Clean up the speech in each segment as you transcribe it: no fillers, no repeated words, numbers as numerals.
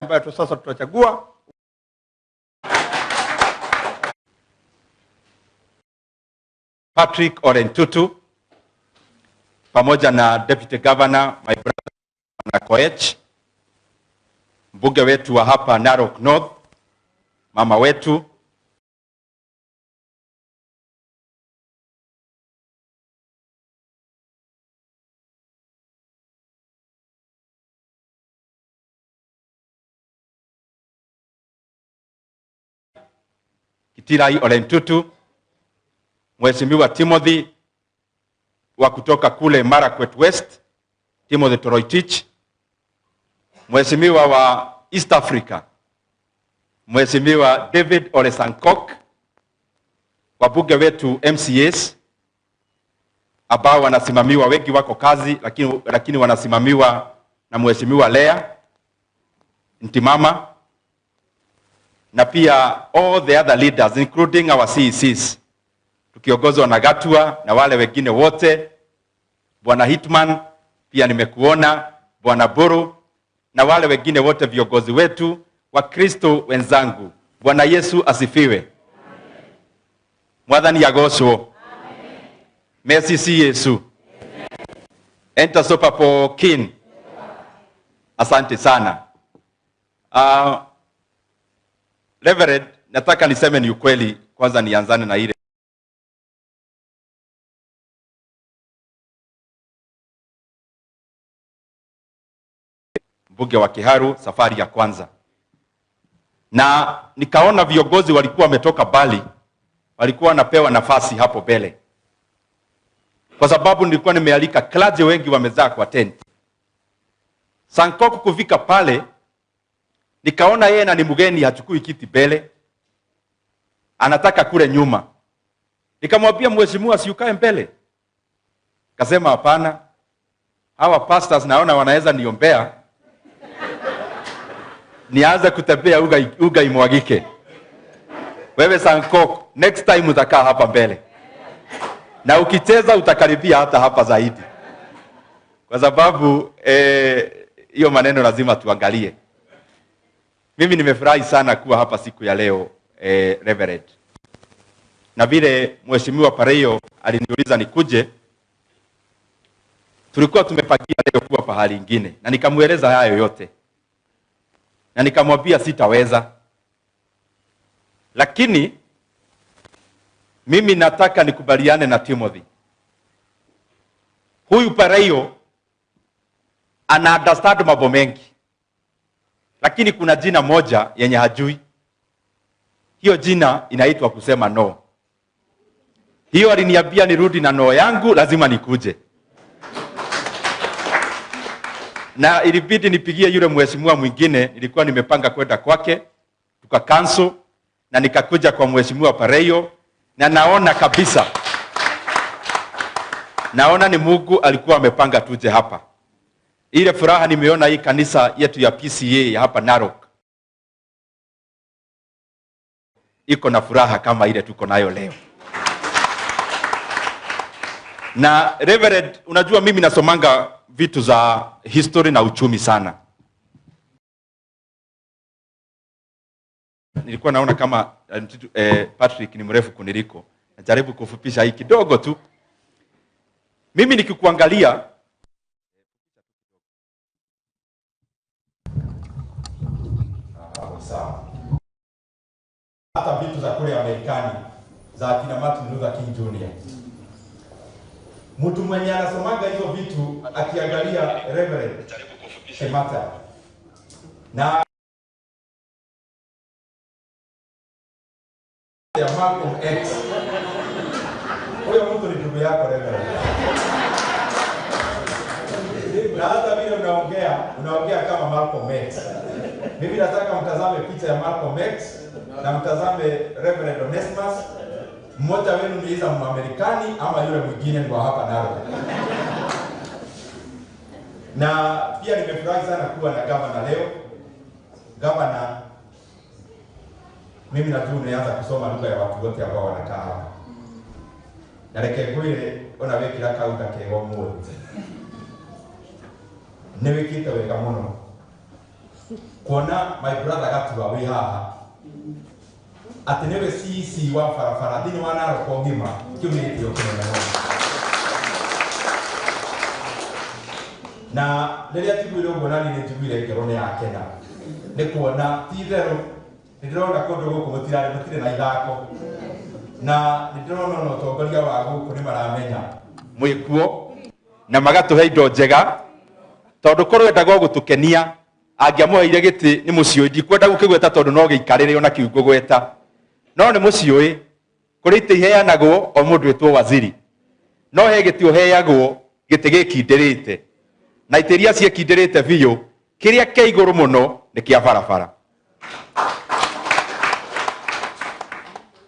Ambayo tu sasa tutachagua Patrick Ole Ntutu pamoja na Deputy Governor my brother na Koech, mbunge wetu wa hapa Narok North, mama wetu Kitirai Ole Ntutu, Mheshimiwa Timothy wa kutoka kule Marakwet West, Timothy Toroitich, Mheshimiwa wa East Africa, Mheshimiwa David Ole Sankok, wabunge wetu MCAs ambao wanasimamiwa, wengi wako kazi lakini wanasimamiwa na Mheshimiwa Lea Ntimama, na pia all the other leaders including our CECs tukiongozwa na Gatua na wale wengine wote, Bwana Hitman pia nimekuona, Bwana Buru na wale wengine wote viongozi wetu, Wakristo wenzangu, Bwana Yesu asifiwe. Mwathani agocwo. Merci si Yesu. Enter sopa po kin. Asante sana. Reverend, nataka niseme ni ukweli kwanza, nianzane na ile mbunge wa Kiharu safari ya kwanza, na nikaona viongozi walikuwa wametoka mbali, walikuwa wanapewa nafasi hapo mbele, kwa sababu nilikuwa nimealika clergy wengi wamezaa kwa tent. Sankok kufika pale, nikaona yeye na ni mgeni, hachukui kiti mbele, anataka kule nyuma. Nikamwambia mheshimiwa, si ukae mbele? Akasema hapana, hawa pastors naona wanaweza niombea nianze kutembea uga imwagike. Wewe Sankok, next time utakaa hapa mbele, na ukicheza utakaribia hata hapa zaidi, kwa sababu hiyo maneno lazima tuangalie. Mimi nimefurahi sana kuwa hapa siku ya leo, Reverend. Na vile Mheshimiwa Pareyo aliniuliza nikuje, tulikuwa tumepakia leo kuwa pahali ingine, na nikamueleza hayo yote, na nikamwambia sitaweza, lakini mimi nataka nikubaliane na Timothy. Huyu Pareyo ana understand mambo mengi, lakini kuna jina moja yenye hajui. Hiyo jina inaitwa kusema no. Hiyo aliniambia nirudi na no yangu, lazima nikuje. Na ilibidi nipigie yule mheshimiwa mwingine, nilikuwa nimepanga kwenda kwake, tuka cancel na nikakuja kwa Mheshimiwa Pareyo, na naona kabisa, naona ni Mungu alikuwa amepanga tuje hapa. Ile furaha nimeona hii kanisa yetu ya PCA ya hapa Narok iko na furaha kama ile tuko nayo leo. Na Reverend, unajua mimi nasomanga vitu za history na uchumi sana. Nilikuwa naona kama Patrick ni mrefu kuniliko. Najaribu kufupisha hii kidogo tu. Mimi nikikuangalia sawa. Hata vitu za kule Amerikani za akina Martin Luther King Jr. Mtu mwenye anasomaga hizo vitu akiangalia Reverend Kimata na ya Malcolm X, huyo mtu ni ndugu yako Reverend. Na hata vile unaongea kama Malcolm X. Mimi nataka mtazame picha ya Malcolm X na mtazame Reverend Onesmus. Mmoja wenu ni iza Mwamerikani ama yule mwingine ni wa hapa Narok. Na pia nimefurahi sana kuwa na governor leo. Governor, mimi najua umeanza kusoma lugha ya watu wote ambao wanakaa hapa. Na reke ngwire ona wikira kaunda kega umuthi. Nĩ wĩkĩte wega mũno. Kuona my brother Gatua wĩ haha atĩ nĩwe CEC wa barabara thĩinĩ wa Narok ng'ima, kĩu nĩ gĩtĩo kĩnene mũno. Na rĩrĩa njiguire ũguo nani nĩ njiguire ngoro nĩ yakena nĩ kuona ti itherũ nĩ ndĩrona kũndũ gũkũ gũtirĩ na ithako, na nĩ ndĩrona ona ũtongoria wa gũkũ nĩ maramenya mwĩkuo na magatũhe indo njega, tondũ korwo endaga gũtũkenia angĩamũheire gĩtĩ nĩ mũciũĩ. Ndikwenda gũkĩgweta tondũ no gĩikarĩre ona kĩu ngũgweta, no nĩ mũciũĩ kũrĩ itĩ iheanagwo o mũndũ wĩtwo waziri, no he gĩtĩ ũheagwo gĩtĩ gĩkindĩrĩte, na itĩ iria ciĩkindĩrĩte biũ kĩrĩa kĩa igũrũ mũno nĩ kĩa barabara.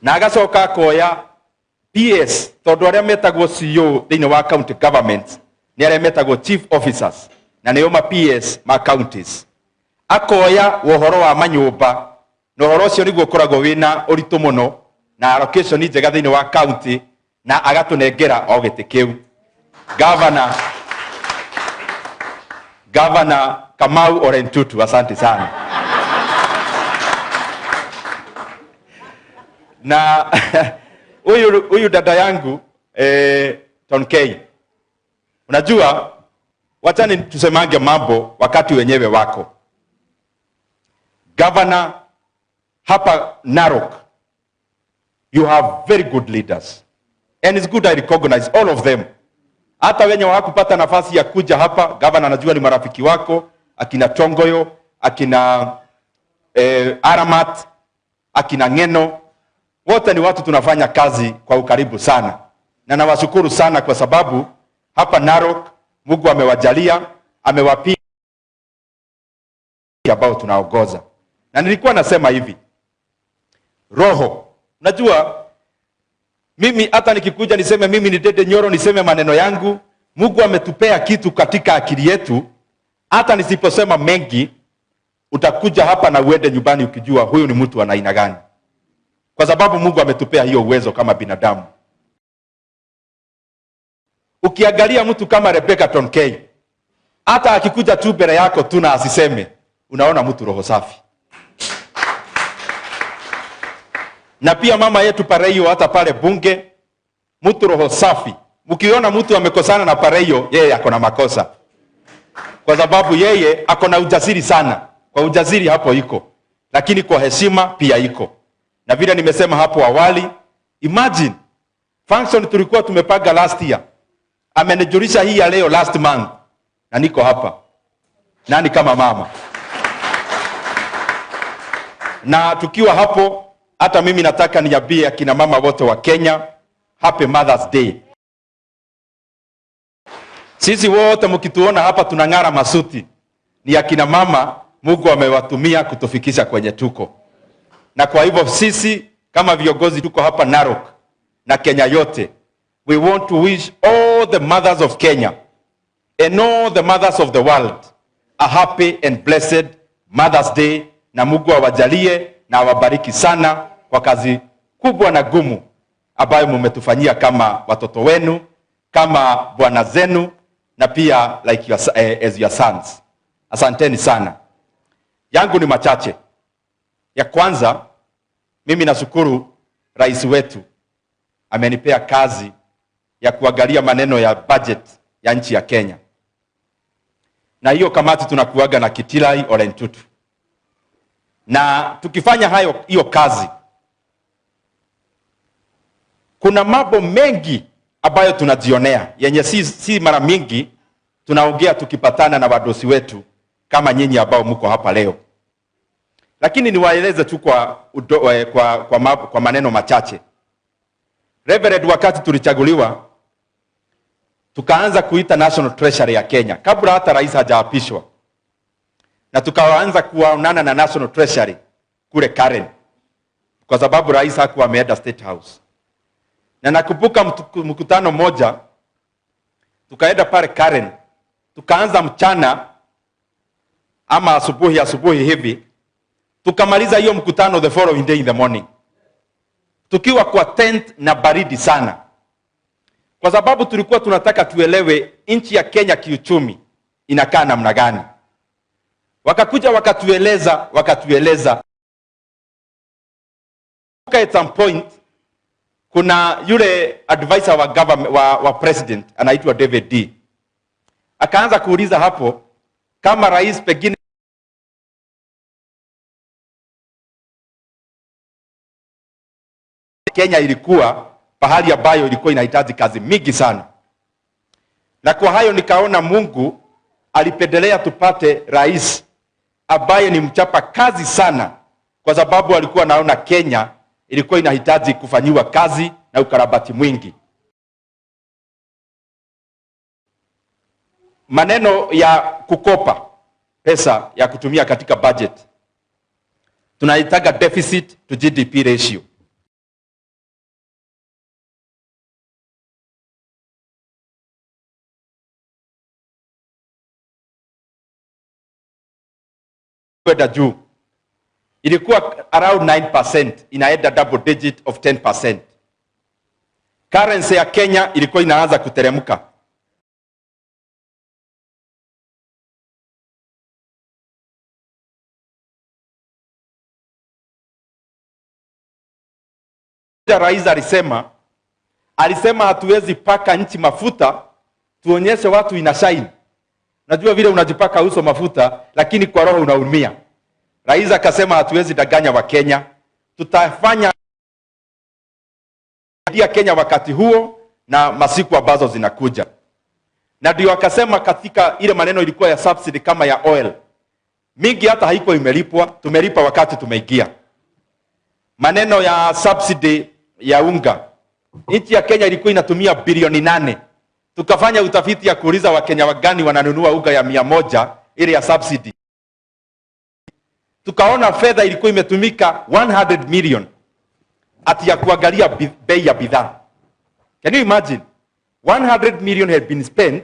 Na agacoka akoya PS, tondũ arĩa metagwo CEO thĩinĩ wa county government nĩ arĩa metagwo chief officers, na nĩo ma PS ma counties. Akoya ũhoro wa manyũmba, na ũhoro ũcio nĩguo ũkoragwo wĩna ũritũ mũno na allocation njega thĩinĩ wa county, na agatũnengera o gĩtĩ kĩu. Governor Kamau Ole Ntutu, asante sana. Na huyu dada yangu Tonkei, unajua wachani tusemange mambo wakati wenyewe wako. Governor hapa Narok, you have very good leaders, and it's good I recognize all of them. Hata wenye hawakupata nafasi ya kuja hapa, governor anajua ni marafiki wako, akina Tongoyo, akina Aramat, akina Ngeno, wote ni watu tunafanya kazi kwa ukaribu sana. Na nawashukuru sana kwa sababu hapa Narok Mungu amewajalia, amewapia ambao tunaongoza. Na nilikuwa nasema hivi, roho, unajua mimi hata nikikuja niseme mimi ni Ndindi Nyoro, niseme maneno yangu, Mungu ametupea kitu katika akili yetu. Hata nisiposema mengi, utakuja hapa na uende nyumbani ukijua huyu ni mtu ana aina gani, kwa sababu Mungu ametupea hiyo uwezo kama binadamu. Ukiangalia mtu kama Rebecca Tonkei, hata akikuja tu mbele yako tu na asiseme, unaona mtu roho safi. Na pia mama yetu Pareio, hata pale bunge, mtu roho safi. Mkiona mtu amekosana na Pareio, yeye ako na makosa, kwa sababu yeye ako na ujasiri sana. Kwa ujasiri hapo iko, lakini kwa heshima pia iko. Na vile nimesema hapo awali, imagine function tulikuwa tumepanga last year, amenijulisha hii ya leo last month, na niko hapa. Nani kama mama? Na tukiwa hapo, hata mimi nataka niambie akina mama wote wa Kenya, Happy Mother's Day. Sisi wote mkituona hapa tunang'ara masuti, ni akina mama Mungu amewatumia kutufikisha kwenye tuko. Na kwa hivyo sisi kama viongozi tuko hapa Narok na Kenya yote, we want to wish all the mothers of Kenya and all the mothers of the world a happy and blessed Mother's Day, na Mungu awajalie na awabariki sana kwa kazi kubwa na gumu ambayo mmetufanyia kama watoto wenu, kama bwana zenu, na pia like your, as your sons. Asanteni sana. Yangu ni machache. Ya kwanza, mimi nashukuru rais wetu amenipea kazi ya kuangalia maneno ya budget ya nchi ya Kenya. Na hiyo kamati tunakuaga na Kitilai Ole Ntutu. Na tukifanya hayo hiyo kazi, kuna mambo mengi ambayo tunajionea yenye si mara mingi tunaongea tukipatana na wadosi wetu kama nyinyi ambao mko hapa leo. Lakini niwaeleze tu kwa maneno machache. Reverend, wakati tulichaguliwa tukaanza kuita National Treasury ya Kenya kabla hata rais hajaapishwa. Na tukaanza kuonana na National Treasury kule Karen, kwa sababu rais hakuwa ameenda State House. Na nakumbuka mkutano moja tukaenda pale Karen, tukaanza mchana ama asubuhi hivi, tukamaliza hiyo mkutano the following day in the morning, tukiwa kwa tent na baridi sana, kwa sababu tulikuwa tunataka tuelewe nchi ya Kenya kiuchumi inakaa namna gani. Wakakuja wakatueleza, wakatueleza. At some point kuna yule advisor wa government, wa president anaitwa David D. Akaanza kuuliza hapo kama rais pengine Kenya ilikuwa pahali ambayo ilikuwa inahitaji kazi mingi sana. Na kwa hayo nikaona Mungu alipendelea tupate rais ambaye ni mchapa kazi sana, kwa sababu alikuwa anaona Kenya ilikuwa inahitaji kufanyiwa kazi na ukarabati mwingi. Maneno ya kukopa pesa ya kutumia katika budget tunaitaga deficit to GDP ratio. Kwenda juu ilikuwa around 9%, inaenda double digit of 10%. Currency ya Kenya ilikuwa inaanza kuteremka. Rais alisema hatuwezi paka nchi mafuta tuonyeshe watu ina shine. Najua vile unajipaka uso mafuta lakini kwa roho unaumia. Rais akasema hatuwezi danganya wa Kenya, tutafanya ya Kenya wakati huo na masiku ambazo zinakuja. Na ndio akasema katika ile maneno ilikuwa ya subsidy kama ya oil mingi hata haiko imelipwa, tumelipa wakati tumeingia. Maneno ya subsidy ya unga, nchi ya Kenya ilikuwa inatumia bilioni 8. Tukafanya utafiti ya kuuliza Wakenya wagani wananunua unga ya 100 ile ya subsidy. Tukaona fedha ilikuwa imetumika 100 million ati ya kuangalia bei ya bidhaa. Can you imagine? 100 million had been spent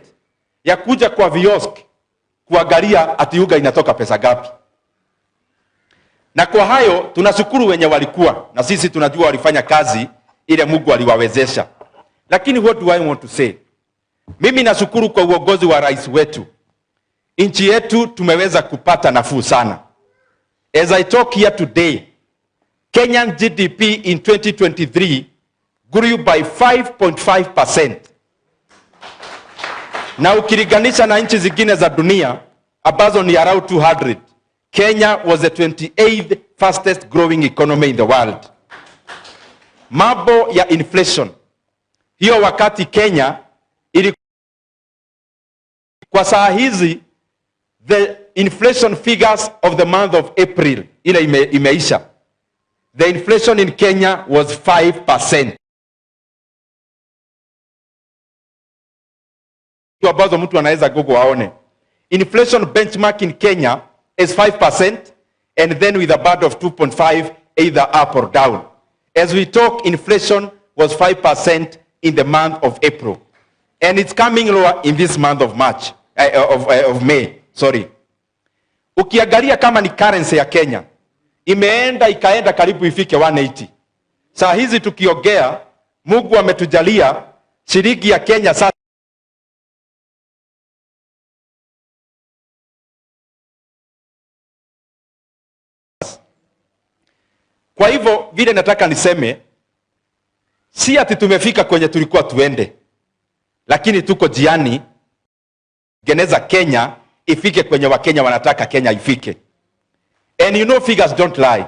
ya kuja kwa viosk kuangalia ati unga inatoka pesa gapi. Na kwa hayo tunashukuru wenye walikuwa, na sisi tunajua walifanya kazi ile Mungu aliwawezesha. Lakini what do I want to say? Mimi nashukuru kwa uongozi wa rais wetu. Nchi yetu tumeweza kupata nafuu sana. As I talk here today, Kenyan GDP in 2023 grew by 5.5%. Na ukilinganisha na nchi zingine za dunia ambazo ni around 200, Kenya was the 28th fastest growing economy in the world. Mambo ya inflation hiyo wakati Kenya ili kwa saa hizi the inflation figures of the month of April ile imeisha. The inflation in Kenya was 5%. Ambazo mtu anaweza google aone. Inflation benchmark in Kenya is 5% and then with a band of 2.5 either up or down. As we talk, inflation was 5% in the month of April. And it's coming lower in this month of March, of May, sorry. Ukiangalia kama ni currency ya Kenya, imeenda ikaenda karibu ifike 180. Saa hizi tukiongea, Mungu ametujalia shilingi ya Kenya sasa Kwa hivyo vile nataka niseme, si ati tumefika kwenye tulikuwa tuende, lakini tuko jiani geneza Kenya ifike kwenye Wakenya wanataka Kenya ifike. And you know figures don't lie.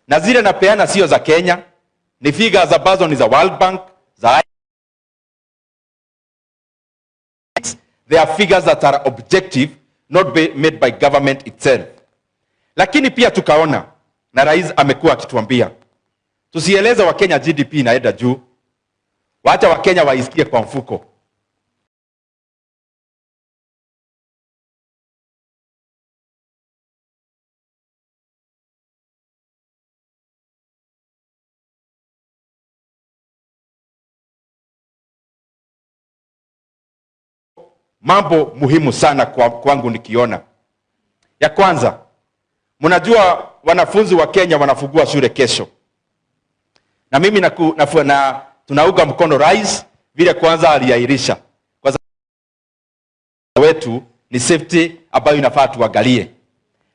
Na zile napeana sio za Kenya, ni figures ambazo ni za World Bank, za They are figures that are objective, not made by government itself. Lakini pia tukaona, na rais amekuwa akituambia, tusieleze Wakenya GDP inaenda juu, wacha Wakenya waisikie kwa mfuko. Mambo muhimu sana kwangu nikiona. Ya kwanza, mnajua wanafunzi wa Kenya wanafungua shule kesho. Na mimi tunauga mkono rais vile kwanza aliahirisha. Kwa sababu wetu ni safety ambayo inafaa tuangalie.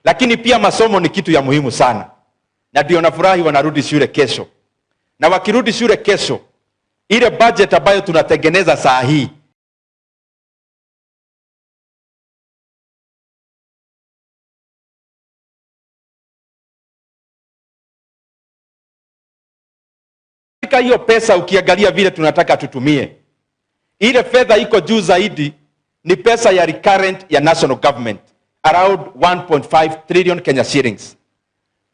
Lakini pia masomo ni kitu ya muhimu sana, na ndio nafurahi wanarudi shule kesho. Na wakirudi shule kesho, ile budget ambayo tunatengeneza saa hii hiyo pesa ukiangalia vile tunataka tutumie, ile fedha iko juu zaidi ni pesa ya recurrent ya national government around 1.5 trillion Kenya shillings.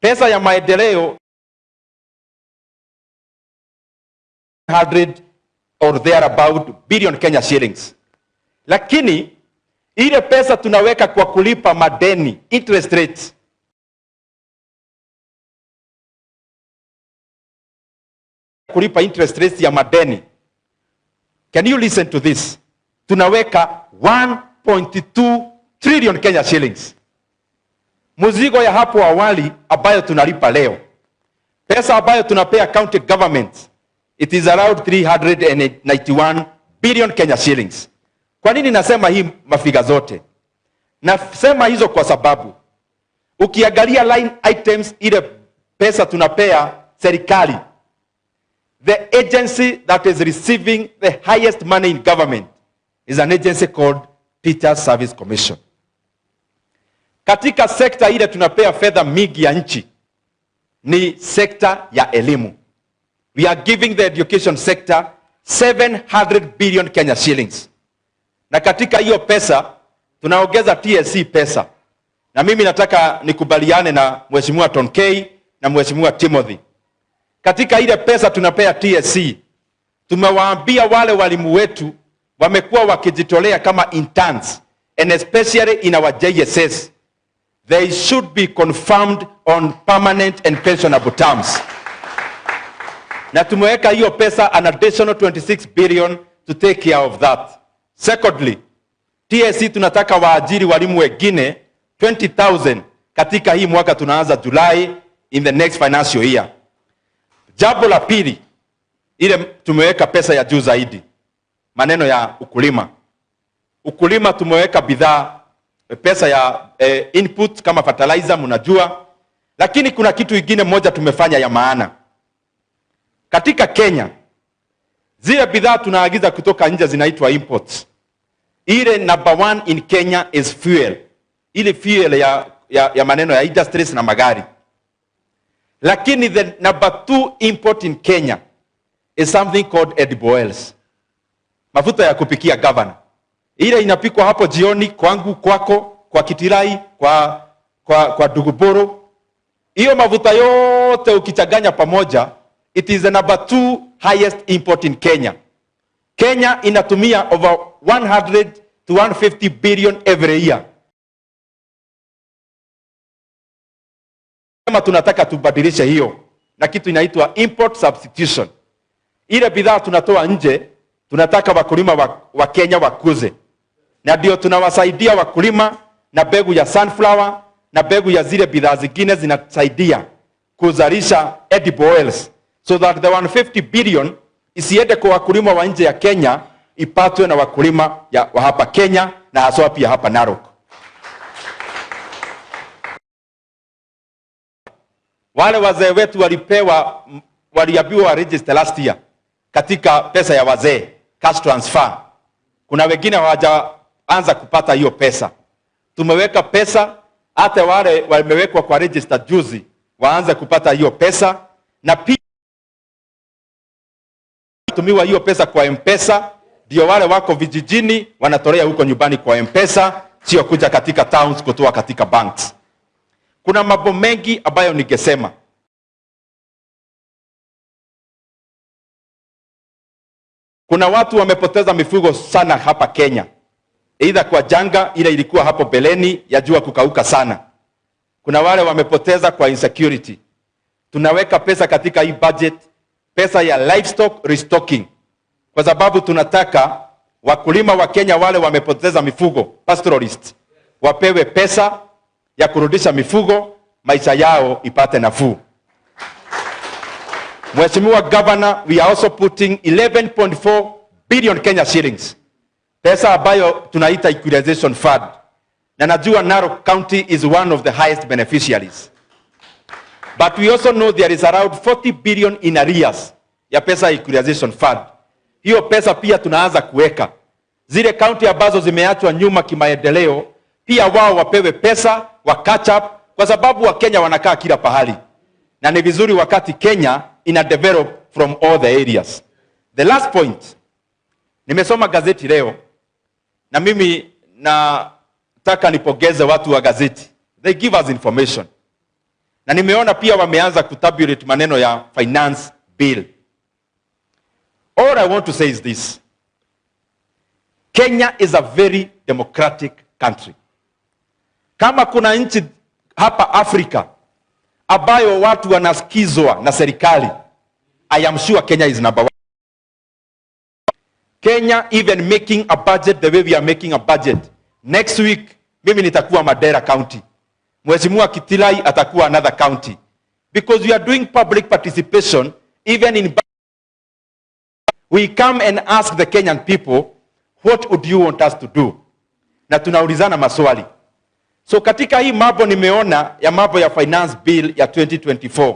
Pesa ya maendeleo 100 or thereabout billion Kenya shillings. Lakini ile pesa tunaweka kwa kulipa madeni, interest rates, kulipa interest rates ya madeni. Can you listen to this? Tunaweka 1.2 trillion Kenya shillings. Mzigo ya hapo awali ambayo tunalipa leo. Pesa ambayo tunapea county government, it is around 391 billion Kenya shillings. Kwa nini nasema hii mafiga zote? Nasema hizo kwa sababu ukiangalia line items ile pesa tunapea serikali, the agency that is receiving the highest money in government is an agency called Teacher Service Commission. Katika sekta ile tunapea fedha mingi ya nchi ni sekta ya elimu. We are giving the education sector 700 billion Kenya shillings. Na katika hiyo pesa tunaongeza TSC pesa. Na mimi nataka nikubaliane na Mheshimiwa Tonkei na Mheshimiwa Timothy. Katika ile pesa tunapea TSC, tumewaambia wale walimu wetu wamekuwa wakijitolea kama interns, and especially in our JSS, they should be confirmed on permanent and pensionable terms. Na tumeweka hiyo pesa an additional 26 billion to take care of that. Secondly, TSC tunataka waajiri walimu wengine 20,000 katika hii mwaka tunaanza July in the next financial year. Jambo la pili, ile tumeweka pesa ya juu zaidi, maneno ya ukulima. Ukulima tumeweka bidhaa, pesa ya input kama fertilizer mnajua. Lakini kuna kitu kingine moja tumefanya ya maana. Katika Kenya, zile bidhaa tunaagiza kutoka nje zinaitwa imports. Ile number one in Kenya is fuel. Ile fuel ya maneno ya industries na magari. Lakini the number 2 import in Kenya is something called edible oils. Mafuta ya kupikia, governor. Ile inapikwa hapo jioni kwangu, kwako, kwa Kitirai, kwa Duguboro. Hiyo mafuta yote ukichanganya pamoja, it is the number 2 highest import in Kenya. Kenya inatumia over 100 to 150 billion every year. Kama tunataka tubadilishe hiyo na kitu inaitwa import substitution. Ile bidhaa tunatoa nje, tunataka wakulima wa Kenya wakuze. Na ndio tunawasaidia wakulima na mbegu ya sunflower na mbegu ya zile bidhaa zingine zinasaidia kuzalisha edible oils, so that the 150 billion isiende kwa wakulima wa nje ya Kenya, ipatwe na wakulima wa hapa Kenya na haswa pia hapa Narok. Wale wazee wetu waliambiwa wa register last year katika pesa ya wazee, cash transfer. Kuna wengine hawajaanza kupata hiyo pesa. Tumeweka pesa, hata wale wamewekwa kwa register juzi waanze kupata hiyo pesa, na pia tumiwa hiyo pesa kwa M-Pesa, ndio wale wako vijijini wanatolea huko nyumbani kwa M-Pesa, sio kuja katika towns kutoa katika banks. Kuna mambo mengi ambayo ningesema. Kuna watu wamepoteza mifugo sana hapa Kenya, either kwa janga ile ilikuwa hapo beleni ya jua kukauka sana. Kuna wale wamepoteza kwa insecurity. Tunaweka pesa katika hii budget, pesa ya livestock restocking, kwa sababu tunataka wakulima wa Kenya wale wamepoteza mifugo, pastoralists, wapewe pesa ya kurudisha mifugo, maisha yao ipate nafuu. Mheshimiwa Governor, we are also putting 11.4 billion Kenya shillings, pesa ambayo tunaita equalization fund. Na najua Narok County is one of the highest beneficiaries. But we also know there is around 40 billion in arrears ya pesa ya equalization fund. Hiyo pesa pia tunaanza kuweka. Zile county ambazo zimeachwa nyuma kimaendeleo, pia wao wapewe pesa wa catch up, kwa sababu wa Kenya wanakaa kila pahali. Na ni vizuri wakati Kenya ina develop from all the areas. The last point, nimesoma gazeti leo na mimi nataka nipongeze watu wa gazeti. They give us information. Na nimeona pia wameanza kutabulate maneno ya finance bill. All I want to say is this. Kenya is a very democratic country. Kama kuna nchi hapa Afrika ambayo watu wanasikizwa na serikali, I am sure Kenya is number one. Kenya even making a budget the way we are making a budget. Next week, mimi nitakuwa Mandera County. Mheshimiwa Kitilai atakuwa another county. Because we are doing public participation even in we come and ask the Kenyan people, what would you want us to do? Na tunaulizana maswali. So katika hii mambo nimeona ya mambo ya finance bill ya 2024.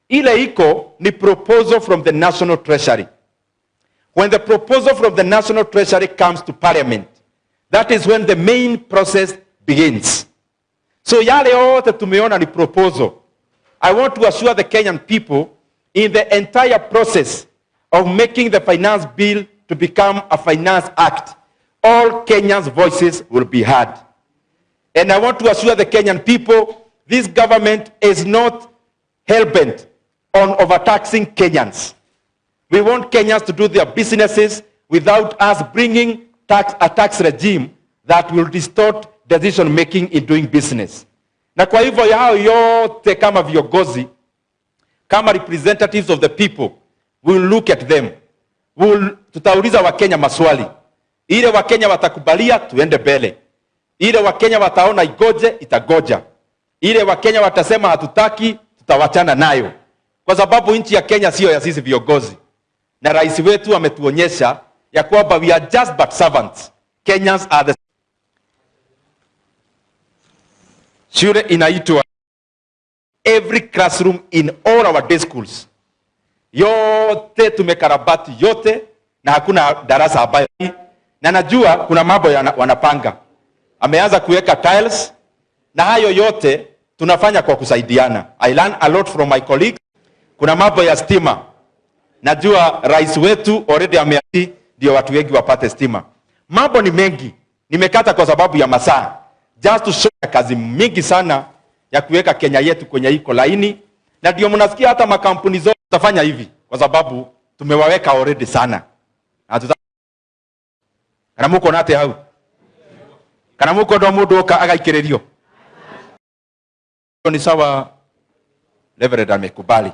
Ile iko ni proposal from the National Treasury. When the proposal from the National Treasury comes to Parliament, that is when the main process begins. So yale yote tumeona ni proposal. I want to assure the Kenyan people in the entire process of making the finance bill to become a finance act, all Kenyans' voices will be heard. And I want to assure the Kenyan people, this government is not hell-bent on overtaxing Kenyans. We want Kenyans to do their businesses without us bringing a tax regime that will distort decision-making in doing business. Na kwa hivyo yao yote kama viongozi, kama representatives of the people, we will look at them. Tutauliza Wakenya maswali. Ile Wakenya watakubalia, tuende mbele. Ile Wakenya wataona igoje, itagoja. Ile Wakenya watasema hatutaki, tutawachana nayo. Kwa sababu nchi ya Kenya sio ya sisi viongozi. Na rais wetu ametuonyesha ya kwamba we are just but servants. Kenyans are the... Shule inaitwa every classroom in all our day schools. Yote tumekarabati yote na hakuna darasa ambayo. Na najua kuna mambo wanapanga. Ameanza kuweka tiles na hayo yote tunafanya kwa kusaidiana. I learn a lot from my colleagues. Kuna mambo ya stima. Najua rais wetu already ameahidi ndio watu wengi wapate stima. Mambo ni mengi. Nimekata kwa sababu ya masaa. Just to show kazi mingi sana ya kuweka Kenya yetu kwenye iko laini. Na ndio mnasikia hata makampuni zote tutafanya hivi kwa sababu tumewaweka already sana. Kana muko nate hau? Kana muko ndo mundu oka agaikiririo? Ni sawa, Reverend amekubali.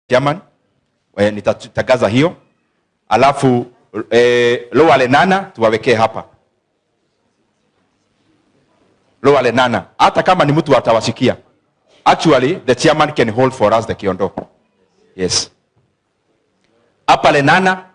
Chairman, nitatangaza hiyo. Alafu Lower Lenana tuwawekee hapa. Lower Lenana, hata kama ni mtu atawashikia. Actually, the chairman can hold for us the kiondo. Yes. Hapa Lenana